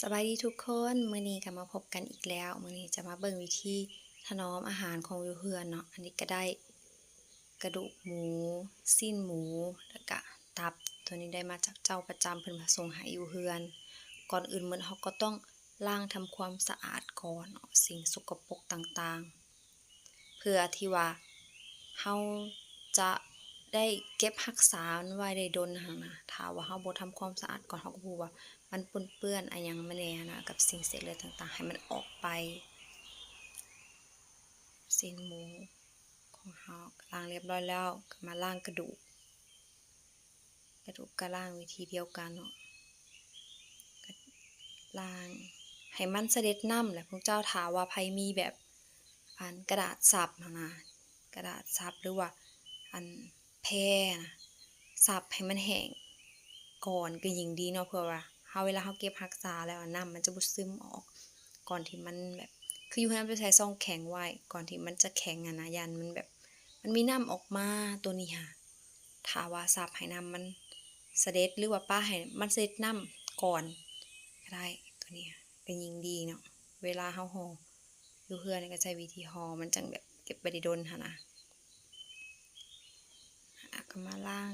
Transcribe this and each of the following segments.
ສະບາຍດີທຸກຄົນ, ມື້ນີ້ກໍມາພົບກັນອີກແລ້ວ. ມື້ນີ້ຈະມາເບິ່ງວິທີຖະໜອມອາຫານຂອງຢູ່ເຮືອນເນາະ. ອັນນີ້ກໍໄດ້ກະດູກໝູ, ຊີ້ນໝູ ແລ້ວກະຕັບ. ໂຕນີ້ໄດ້ມາຈາກເຈົ້າປະຈຳ ເພິ່ນມາສົ່ງໃຫ້ຢູ່ເຮືອນ. ກ່ອນອື່ນໝົດເຮົາກໍຕ້ອງລ້າງທຳຄວາມສະອາດກ່ອນເນາະ, ສິ່ງສົກກະປົກຕ່າງໆ. ເພື່ອທີ່ວ່າເຮົາຈະໄດ້ເກັບຮັກສາມັນໄວ້ໄດ້ດົນຫັ້ນນະ. ຖ້າວ່າເຮົາບໍ່ທຳຄວາມສະອາດກ່ອນ ເຮົາກໍບໍ່ຮູ້ວ່າມັນປົນເປື້ອນອາຫຍັງມາແດ່ຫັ້ນນະ ກັບສິ່ງເສດເລືອດຕ່າງໆ ໃຫ້ມັນອອກໄປ. ຊີ້ນໝູຂອງເຮົາລ້າງລຽບຮ້ອຍແລ້ວ ກໍມາລ້າງກະດູກ. ກະດູກກະລ້າງວິທີດຽວກັນເນາະ, ກະລ້າງໃຫ້ມັນສະເດັດນ້ຳແຫຼະພວກເຈົ້າ. ຖ້າວ່າໃຜມີແບບ ອັນກະດາດຊັບຫັ້ນນະ, ກະດາດຊັບ ຫຼືວ່າອັນແພນະ, ຊັບໃຫ້ມັນແຫ້ງກ່ອນກໍຍິ່ງດີເນາະ, ເພື່ອວ່າເຮົາ ເວລາເຮົາເກັບຮັກສາແລ້ວ ນ້ຳມັນຈະບໍ່ຊຶມອອກ ກ່ອນທີ່ມັນແບບ ຄືຢູ່ເຮືອນໄປໃສ່ຊ່ອງແຂງໄວ້ ກ່ອນທີ່ມັນຈະແຂງຫັ້ນນະ, ຢ້ານມັນແບບ ມັນມີນ້ຳອອກມາ. ໂຕນີ້ຫາ ຖ້າວ່າຊັບໃຫ້ນ້ຳມັນສະເດັດ ຫຼືວ່າປະໃຫ້ມັນສະເດັດນ້ຳກ່ອນກໍໄດ້, ໂຕນີ້ກໍຍິ່ງດີເນາະ. ເວລາເຮົາຫໍ່ຢູ່ເຮືອນກໍໃຊ້ວິທີຫໍ່ ມັນຈັ່ງແບບເກັບໄວ້ໄດ້ດົນຫັ້ນນະ. ແລ້ວກໍມາລ້າງ,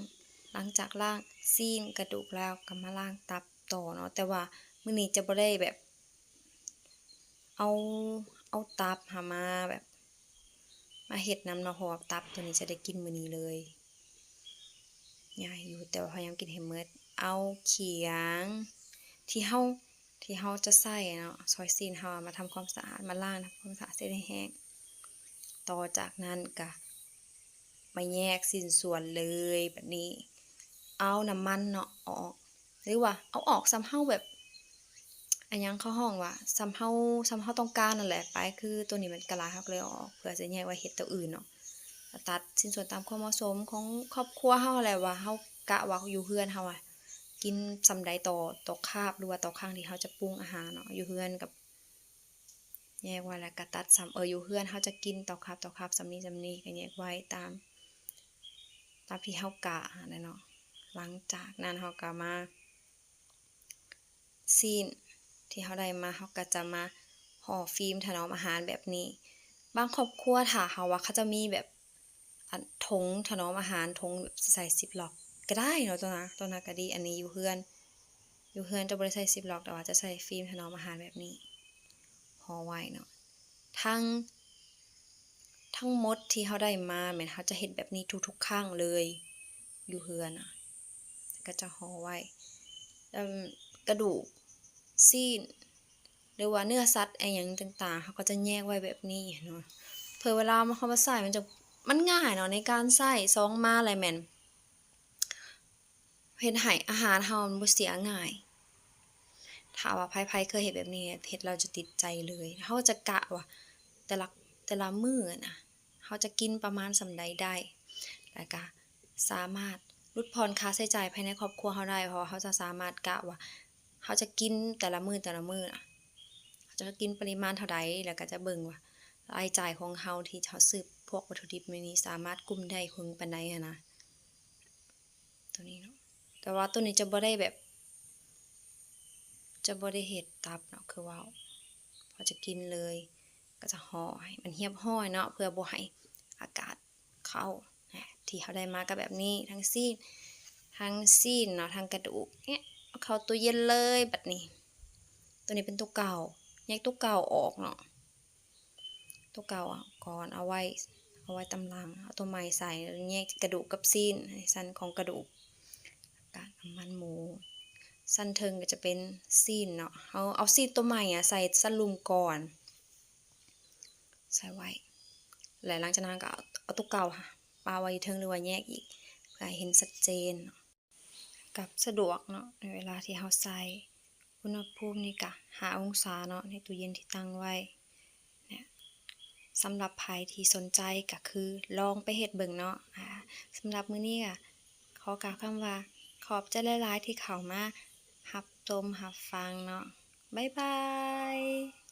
ຫຼັງຈາກລ້າງຊີ້ນກະດູກແລ້ວ ກໍມາລ້າງຕັບຕໍ່ເນາະ, ແຕ່ວ່າມື້ນີ້ຈະບໍ່ໄດ້ແບບ ເອົາ ເອົາຕັບຫາມາແບບ ມາເຮັດນຳເນາະ, ເພາະວ່າຕັບໂຕນີ້ຈະໄດ້ກິນມື້ນີ້ເລີຍ. ຍາກຢູ່ ແຕ່ວ່າພະຍາຍາມກິນໃຫ້ໝົດ. ເອົາຂຽງທີ່ເຮົາ ທີ່ເຮົາຈະໃຊ້ເນາະ ຊອຍຊີ້ນເຮົາມາທຳຄວາມສະອາດ, ມາລ້າງທຳຄວາມສະອາດໃຫ້ໄດ້ແຫ້ງ. ຕໍ່ຈາກນັ້ນກະມາແຍກຊິ້ນສ່ວນເລີຍ. ບາດນີ້ເອົານ້ຳມັນເນາະອອກ ຫຼືວ່າເອົາອອກສ່ຳເຮົາແບບ ອັນຫຍັງເຂົາຮ້ອງວ່າ ສ່ຳເຮົາ ສ່ຳເຮົາຕ້ອງການນັ້ນແຫຼະໄປ. ຄືໂຕນີ້ມັນກະຫຼາຍ ເຮົາກໍເລີຍເອົາອອກ ເພື່ອຈະແຍກໄວ້ເຮັດໂຕອື່ນເນາະ. ແລ້ວຕັດຊິ້ນສ່ວນຕາມຄວາມເໝາະສົມຂອງຄອບຄົວເຮົາແຫຼະ ວ່າເຮົາກະວ່າຢູ່ເຮືອນເຮົາອະ ກິນສ່ຳໃດຕໍ່ ຕໍ່ຄາບ ຫຼືວ່າຕໍ່ຄັ້ງທີ່ເຮົາຈະປຸງອາຫານເນາະ. ຢູ່ເຮືອນກັບ ແຍກໄວ້ ແລ້ວກໍຕັດສ່ຳ ເອີ ຢູ່ເຮືອນເຮົາຈະກິນຕໍ່ຄາບ ຕໍ່ຄາບສ່ຳນີ້ ສ່ຳນີ້ ກໍແຍກໄວ້ຕາມ ຕາມທີ່ເຮົາກະຫັ້ນແຫຼະເນາະ. ຫຼັງຈາກນັ້ນເຮົາກໍມາ ຊີ້ນທີ່ເຮົາໄດ້ມາ ເຮົາກໍຈະມາຫໍ່ຟີມຖະໜອມອາຫານແບບນີ້. ບາງຄອບຄົວ ຖ້າເຮົາວ່າເຂົາເຈົ້າມີແບບ ອັນ ຖົງຖະໜອມອາຫານ ຖົງແບບໃສ່ຊິບລັອກກໍໄດ້ເນາະ, ໂຕນັ້ນ ໂຕນັ້ນກໍດີ. ອັນນີ້ຢູ່ເຮືອນ ຢູ່ເຮືອນຈະບໍ່ໄດ້ໃສ່ຊິບລັອກ ແຕ່ວ່າຈະໃສ່ຟີມຖະໜອມອາຫານແບບນີ້ຫໍ່ໄວ້ເນາະ. ທັງ ທັງໝົດທີ່ເຮົາໄດ້ມາແມ່ນເຮົາຈະເຮັດແບບນີ້ທຸກໆຄັ້ງເລີຍ ຢູ່ເຮືອນນະ ກໍຈະຫໍ່ໄວ້. ເອີ່ມ ກະດູກ ຊີ້ນ ຫຼືວ່າເນື້ອສັດອີ່ຫຍັງຕ່າງໆ ເຮົາກໍຈະແຍກໄວ້ແບບນີ້ເນາະ ເພື່ອເວລາເຮົາມາໃຊ້ມັນຈະ ມັນງ່າຍເນາະໃນການໃຊ້. ສອງມາແລ້ວແມ່ນ ເຮັດໃຫ້ອາຫານເຮົາມັນບໍ່ເສຍງ່າຍ. ຖ້າວ່າໃຜໆເຄີຍເຮັດແບບນີ້ ເຮັດແລ້ວຈະຕິດໃຈເລີຍ. ເຮົາຈະກະວ່າແຕ່ລະ ແຕ່ລະມື້ນະ ເຮົາຈະກິນປະມານສ່ຳໃດໄດ້ ແລ້ວກະສາມາດຫຼຸດຜ່ອນຄ່າໃຊ້ຈ່າຍພາຍໃນຄອບຄົວເຮົາໄດ້ ເພາະວ່າເຮົາຈະສາມາດກະວ່າ ເຮົາຈະກິນແຕ່ລະມື້ ແຕ່ລະມື້ນະ ເຮົາຈະກິນປະລິມານເທົ່າໃດ ແລ້ວກະຈະເບິ່ງວ່າລາຍຈ່າຍຂອງເຮົາທີ່ເຮົາຊື້ພວກວັດຖຸດິບແບບນີ້ ສາມາດກຸ້ມໄດ້ເຖິງປານໃດຫັ້ນນະ. ໂຕນີ້ເນາະ ແຕ່ວ່າໂຕນີ້ຈະບໍ່ໄດ້ແບບ ຈະບໍ່ໄດ້ເຮັດຕັບເນາະ ຄືເວົ້າ ເຮົາຈະກິນເລີຍ ກໍຈະຫໍ່ໃຫ້ມັນຮຽບຮ້ອຍເນາະ ເພື່ອບໍ່ໃຫ້ອາກາດເຂົ້ານະ. ທີ່ເຮົາໄດ້ມາກໍແບບນີ້ ທັງຊີ້ນ ທັງຊີ້ນເນາະ ທັງກະດູກ ເອົາເຂົ້າຕູ້ເຢັນເລີຍ. ບັດນີ້ ໂຕນີ້ເປັນໂຕເກົ່າ ແຍກໂຕເກົ່າອອກເນາະ. ໂຕເກົ່າອອກກ່ອນ ເອົາໄວ້ ເອົາໄວ້ຕາມຫຼັງ ເອົາໂຕໃໝ່ໃສ່ ແຍກກະດູກກັບຊີ້ນ ໃຫ້ຊັ້ນຂອງກະດູກ ກະນ້ຳມັນໝູ ຊັ້ນເທິງກໍຈະເປັນຊີ້ນເນາະ. ເຮົາເອົາຊີ້ນໂຕໃໝ່ອະໃສ່ຊັ້ນລຸ່ມກ່ອນ ໃສ່ໄວ້ ແລະ ຫຼັງຈາກນັ້ນກໍເອົາ ເອົາໂຕເກົ່າປະໄວ້ຢູ່ເທິງ ຫຼືວ່າແຍກອີກ ເພື່ອໃຫ້ເຫັນຊັດເຈນເນາະ. ກັບສະດວກເນາະ ໃນເວລາທີ່ເຮົາໃສ່ ອຸນຫະພູມນີ້ກະຫ້າອົງສາເນາະ ໃນຕູ້ເຢັນທີ່ຕັ້ງໄວ້. ສຳລັບໃຜທີ່ສົນໃຈກະຄືລອງໄປເຮັດເບິ່ງເນາະ. ອາ ສຳລັບມື້ນີ້ກະຂໍກ່າວຄຳວ່າ ຂອບໃຈຫຼາຍໆທີ່ເຂົ້າມາຮັບຊົມຮັບຟັງເນາະ. ບາຍບາຍ.